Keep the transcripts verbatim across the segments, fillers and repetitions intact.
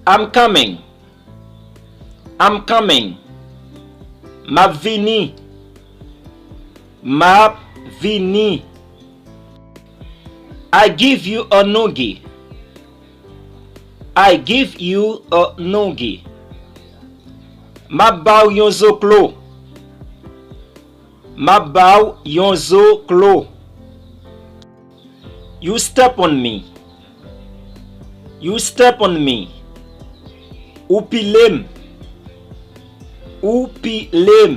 I'm coming. I'm coming. M ap vini. M ap vini. I give you a noogie. I give you a noogie. M ap ba w yon zoklo. M ap ba w yon zoklo. You step on me. You step on me. Ou pile m. Ou pile m.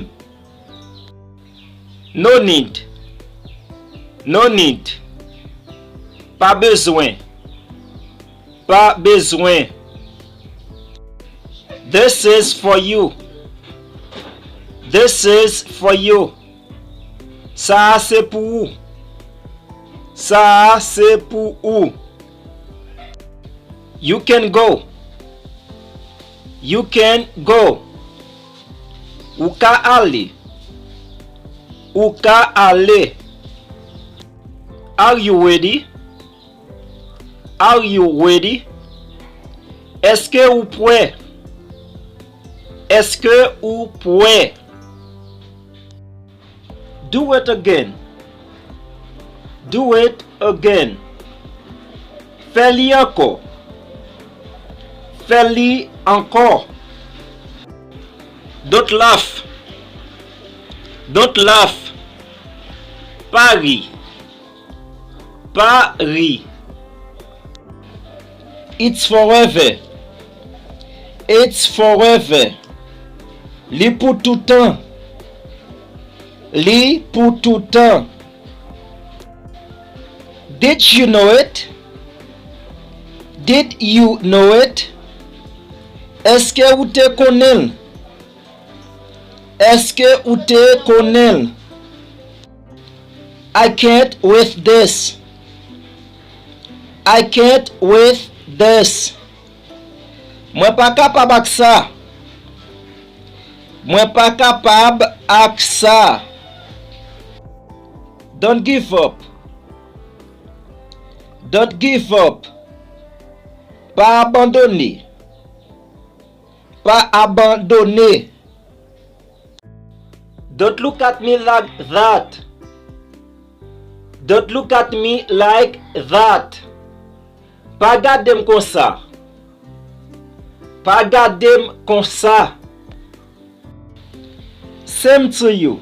No need. No need. Pa bezwen. Pa bezwen. This is for you. This is for you. Sa a se pou ou. Sa a se pou ou. You can go. You can go. Ou ka ale. Ou ka ale. Are you ready? Are you ready? Èske ou prè? Èske ou prè? Do it again. Do it again. Fè li ankò. Fè li ankò. Don't laugh. Don't laugh. Pa ri. Pa ri. It's forever. It's forever. Li pou toutan. Li pou toutan. Did you know it? Did you know it? Èske ou te konnen l? Èske ou te konnen l? I can't with this. I can't with this. Mwen pa kapab ak sa. Mwen pa kapab ak sa. Don't give up. Don't give up. Pa abandone. Pa abandone. Don't look at me like that. Don't look at me like that. Pa gade m konsa. Pa gade m konsa. Same to you.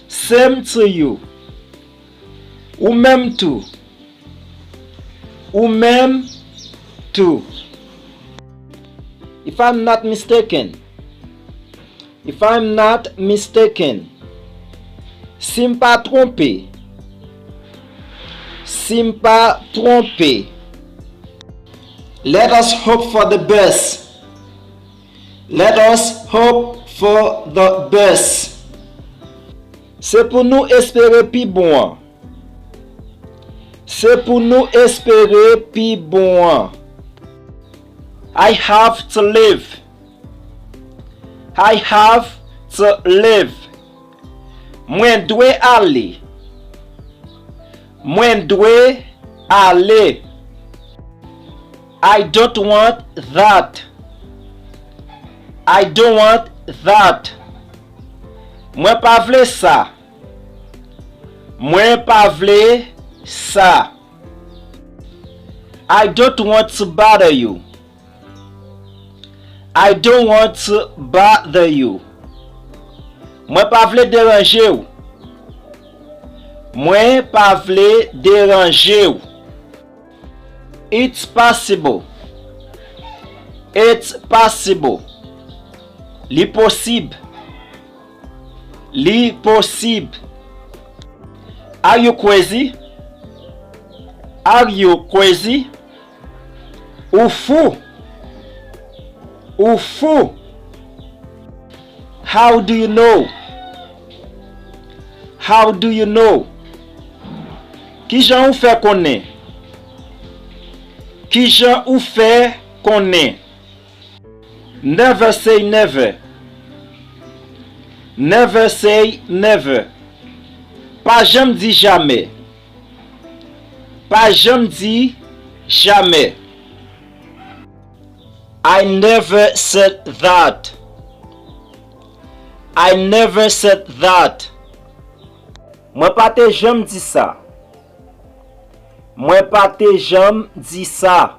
Same to you. Ou menm tou. Ou menm tou. If I'm not mistaken. If I'm not mistaken. Si m pa twonpe. Si m pa twonpe. Let us hope for the best. Let us hope for the best. Se pou nou espere pi bon an. Se pou nou espere pi bon an. I have to leave. I have to leave. Mwen dwe ale. Mwen dwe ale. I don't want that. I don't want that. Mwen pa vle sa. Mwen pa vle sa. I don't want to bother you. I don't want to bother you. Mwen pa vle deranje w. Mwen pa vle deranje w. It's possible. It's possible. Li posib. Li posib. Are you crazy? Are you crazy? Ou fou? Ou fou? How do you know? How do you know? Kijan ou fè konnen? Kijan ou fè konnen? Never say never. Never say never. Pa janm di jamè. Pa janm di jamè. I never said that. I never said that. Mwen pa te janm di sa. Mwen pa te janm di sa.